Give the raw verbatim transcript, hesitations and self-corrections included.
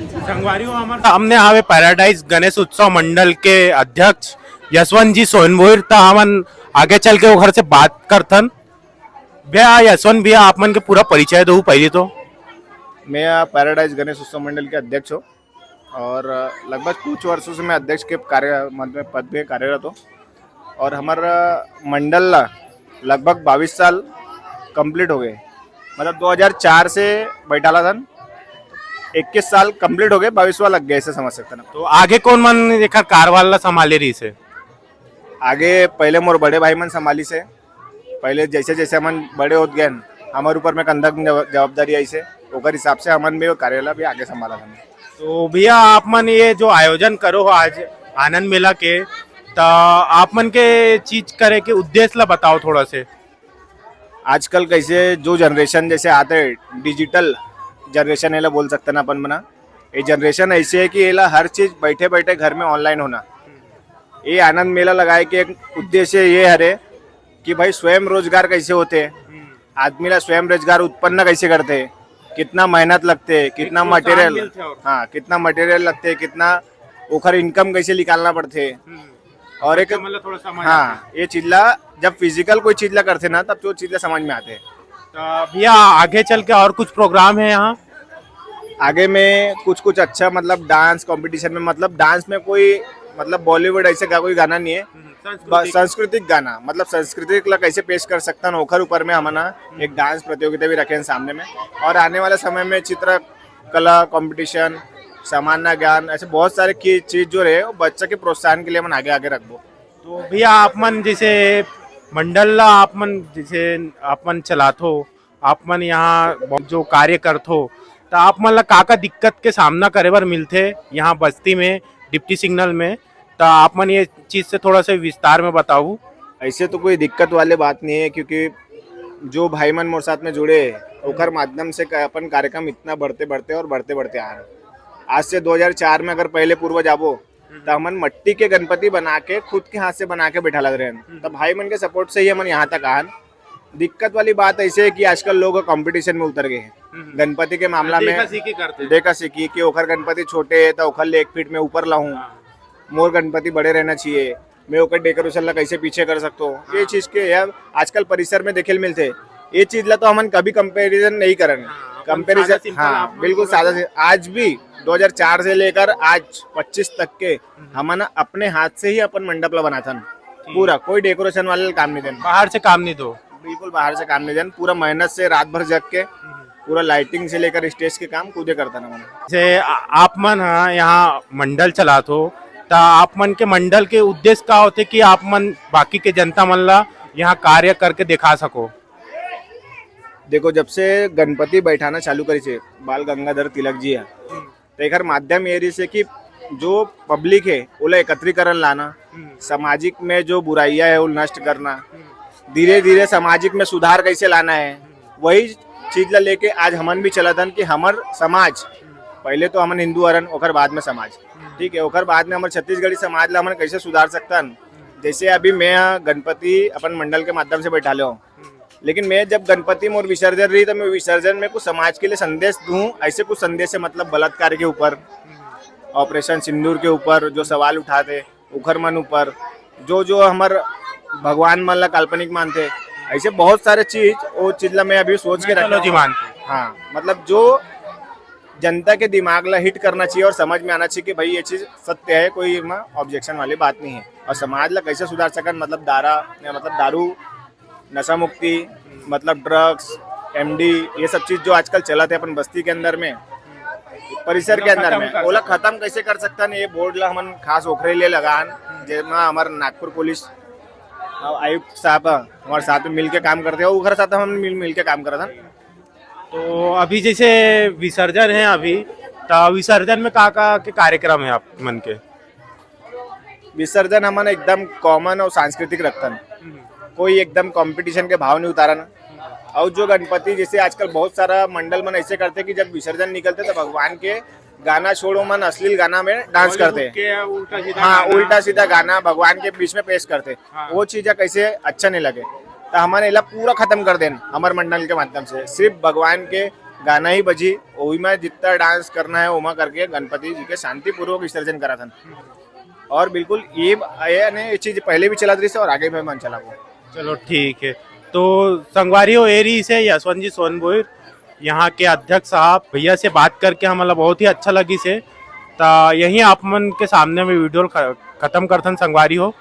संगवारी हो, हमर सामने हवे पैराडाइज गणेश उत्सव मंडल के अध्यक्ष यशवंत जी सोनभोईर। त हमन आगे चल के ओखर से बात करथन। भैया, यशवंत भैया, आप मन के पूरा परिचय दो पहले तो। मैं पैराडाइज गणेश उत्सव मंडल के अध्यक्ष हूँ और लगभग कुछ वर्षों से मैं अध्यक्ष के कार्य, मतलब, पद पे कार्यरत हूँ। और हमारा मंडल ला लगभग बाईस साल कंप्लीट हो गए, मतलब दो हज़ार चार से बैठाला था, इक्कीस साल कंप्लीट हो गए, बाईसवाँ लग गया, ऐसे समझ सकते ना। तो आगे कौन मन एकर कारभार ला संभाले रहिस हे? आगे पहले मोर बड़े भाई मन संभालिस हे। पहले जैसे जैसे हमन बड़े होत गए, हमारे ऊपर में कंधा की जवा- जवाबदारी आइस हे, ओकर हिसाब से हमन भी वो कार्य ला भी आगे संभाला था। तो भैया, आप मन ये जो आयोजन करो हो आज आनंद मेला के, त आप मन के चीज करे के उद्देश्य ला बताओ थोड़ा से। आजकल कैसे जो जनरेशन जैसे आते हैं, डिजिटल जनरेशन एला बोल सकते ना अपन मना, ये जनरेशन ऐसे है कि एला हर चीज बैठे बैठे घर में ऑनलाइन होना। ये आनंद मेला लगाए के एक उद्देश्य ये हरे कि भाई स्वयं रोजगार कैसे होते, आदमी ला स्वयं रोजगार उत्पन्न कैसे करते, कितना मेहनत लगते, कितना प्रोत्साहन मटेरियल, मिलथे और हाँ, कितना मटेरियल लगते, कितना ओखर इनकम कैसे निकालना पड़ते। और एक मतलब थोड़ा समझ हाँ, ये चीज ला जब फिजिकल कोई चीज ला करते ना, तब जो चीज ला समझ में आते हैं। तो भैया, आगे चल के और कुछ प्रोग्राम है यहाँ? आगे में कुछ कुछ अच्छा, मतलब डांस कंपटीशन में, मतलब डांस में कोई, मतलब बॉलीवुड ऐसे का कोई गाना नहीं है, बस सांस्कृतिक गाना, मतलब सांस्कृतिक ला कैसे पेश कर सकता ना, ओखर ऊपर में हमन एक डांस प्रतियोगिता भी रखे हैं सामने में। और आने वाले समय में चित्रकला कंपटीशन, सामान्य ज्ञान, ऐसे बहुत सारे की चीज जो रहे, वो बच्चा के प्रोत्साहन के लिए हमन आगे आगे रखबो। तो भैया, आप मन जैसे मंडल ला आप मन जैसे आप मन चलात हो, आप मन यहाँ बहुत जो कार्य करत हो, तो आप मन ला का का दिक्कत के सामना करे बर मिलथे यहाँ बस्ती में, डिप्टी सिग्नल में? तो आप मन ये चीज से थोड़ा सा विस्तार में बताओ। ऐसे तो कोई दिक्कत वाले बात नहीं है, क्योंकि जो भाई मन मोर साथ में जुड़े हैं, ओकर माध्यम से क- अपन कार्यक्रम इतना बढ़ते बढ़ते और बढ़ते बढ़ते आ रहे हैं। आज से दो हज़ार चार में अगर पहले पूर्व जाबो, तो हमन मट्टी के गणपति बना के खुद के हाथ से बना के बैठा लग रहे हैं। तो भाई मन के सपोर्ट से ही हमन यहाँ तक आन। दिक्कत वाली बात ऐसे है कि आजकल लोग कंपटीशन में उतर गए हैं गणपति के मामला में। देखा सीखी करते हैं। देखा सीखी कि ओखर गणपति छोटे है तो ओखर ले एक फीट में ऊपर लाऊं, मोर गणपति बड़े रहना चाहिए, मैं ओकर डेकोरेशन ला कैसे पीछे कर सकता हूँ, ये चीज के यार आजकल परिसर में देखे ल मिलते। ये चीज ला तो हमन कभी कंपैरिजन नहीं करन। हाँ, अपन कंपैरिजन, सादा सिंपल हाँ, आप मन बिल्कुल बोलते सादा से। आज भी दो हज़ार चार से लेकर आज पच्चीस तक के हमन अपने हाथ से ही अपन मंडप ला बनाथन। पूरा कोई डेकोरेशन वाले ला काम नहीं देना, बाहर से काम नहीं दो। बिल्कुल बाहर से काम नहीं देना। पूरा मेहनत से रात भर जग के पूरा लाइटिंग से लेकर स्टेज के काम खुदे करता ना मैंने। जैसे आ- आप मन ह यहाँ मंडल चलात हो, तो आप मन के मंडल के उद्देश्य का होते कि आप मन बाकी के जनता मन ला यहाँ कार्य करके दिखा सको? देखो, जब से गणपति बैठाना चालू करी से बाल गंगाधर तिलक जी है, तो एकर माध्यम ये रही से कि जो पब्लिक है ओला एकत्रीकरण लाना, सामाजिक में जो बुराइयां है वो नष्ट करना, धीरे धीरे सामाजिक में सुधार कैसे लाना है, वही चीज ला लेके आज हमन भी चलत हन कि हमर समाज, पहले तो हमन हिंदू हरन, ओकर बाद में समाज, ठीक है, ओकर बाद में हमर छत्तीसगढ़ी समाज ला हमन कैसे सुधार सकतन। जैसे अभी मैं गणपति अपन मंडल के माध्यम से बैठा ले हूँ, लेकिन मैं जब गणपति मोर विसर्जन रही तो मैं विसर्जन में कुछ समाज के लिए संदेश दूं, ऐसे कुछ संदेश है, मतलब बलात्कार के ऊपर, ऑपरेशन सिंदूर के ऊपर जो सवाल उठाते, उखर मन ऊपर, जो जो हमर भगवान मन ला काल्पनिक मानते, ऐसे बहुत सारे चीज, वो चीज ला मैं अभी सोच के रखा Mythology हूँ। मानते। हाँ, मतलब जो जनता के दिमाग ला हिट करना चाहिए और समझ में आना चाहिए कि भाई ये चीज सत्य है, कोई एमा ऑब्जेक्शन वाली बात नहीं है। और समाज ला कैसे सुधार सकन, मतलब दारा, मतलब दारू, नशा मुक्ति, मतलब ड्रग्स, एमडी, ये सब चीज जो आजकल चलत है अपन बस्ती के अंदर में, परिसर के अंदर में, ओला खत्म कैसे कर सकता है, ये बोर्ड ला हमन खास ओखरे लिए लगान, जेमा हमर नागपुर पुलिस आयुक्त साहब हमारे साथ में मिलके काम करते हैं, ओखर साथ हम मिल मिल के काम करत हन। तो अभी जैसे विसर्जन है अभी, तो विसर्जन में का का के कार्यक्रम है आप मन के? विसर्जन हमन एकदम कॉमन और सांस्कृतिक रखतन, कोई एकदम कंपटीशन के भाव नहीं उतारन। और जो गणपति, जैसे आजकल बहुत सारा मंडल मन ऐसे करते कि जब विसर्जन निकलते तो भगवान के गाना छोड़ो मन, अश्लील गाना में डांस करते। के उल्टा सीधा हाँ, गाना। उल्टा सीधा गाना भगवान के बीच में पेश करते, हाँ। वो चीज कैसे अच्छा नहीं लगे। तो हमन एला पूरा खत्म कर देन हमर मंडल के माध्यम से, सिर्फ भगवान के गाना ही बजी, ओही में जितना डांस करना है ओमा करके गणपति जी के शांतिपूर्वक विसर्जन कराथन। और बिल्कुल ये, ये ने ये चीज पहले भी चलत रहिस हे और आगे भी मन चलाबो। चलो ठीक है। तो संगवारी हो, ए रहिस हे यशवंत जी सोनभोईर, यहाँ के अध्यक्ष साहब। भैया से बात करके हमला बहुत ही अच्छा लगिस हे। त यहीं आप मन के सामने में वीडियो ल ख-, खत्म करथन संगवारी हो।